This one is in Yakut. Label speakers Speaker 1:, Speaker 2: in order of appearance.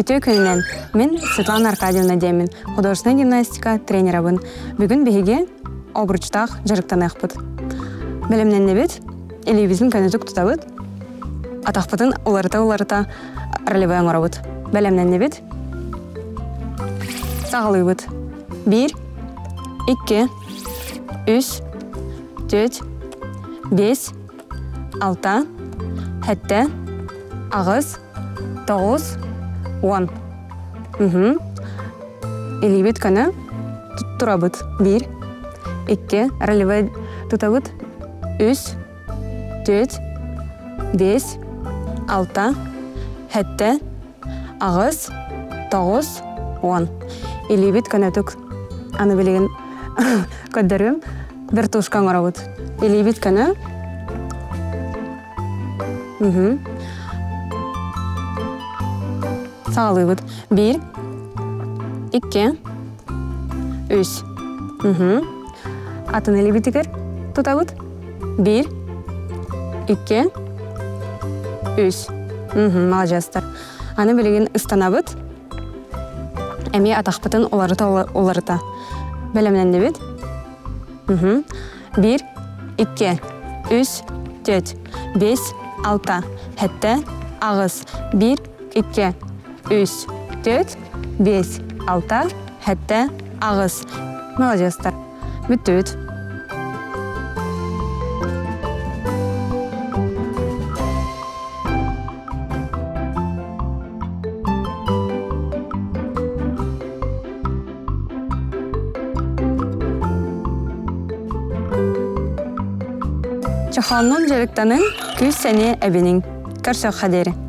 Speaker 1: Үтүө күнүнэн! Мин Светлана Аркадьевна диэммин, художественнай гимнастика тренерабын. Бүгүн биһиги обручтаах дьарыктаныахпыт. Бэлэмнэннибит, илиибитин көнөтүк тутабыт, атахпытын уларыта-уларыта ролевой оҥоробут. Бэлэмнэннибит, саҕалыыбыт. Биир, икки, үс, түөрт, биэс, алта, сэттэ, аҕыс, 9, 10. Илиибит көнө турабыт. Биир, икки, ролевой тутабыт. Үс, түөрт, биэс, алта, сэттэ, аҕыс, 9, 10. Илиибит көнөтүк. Аны билигин көрдөрүм. Вертушка оҥоробут. Илиибит көнө. Саҕалыыбыт. Биир, икки, үс. Атын илиибитигэр тутабыт. Биир, икки, үс. Маладьыастар. Аны билигин ыстанабыт. Эмиэ атахпытын уларыта-уларыта. Бэлэмнэннибит. Биир, икки, үс, түөрт, биэс, алта, сэттэ, аҕыс, биир, икки, үс, түөрт, биэс, алта, сэттэ, аҕыс. Маладьыастар. Бүттүбүт. Чохооннун дьарыктаныҥ, күүс-сэниэ эбиниҥ. Көрсүөххэ диэри.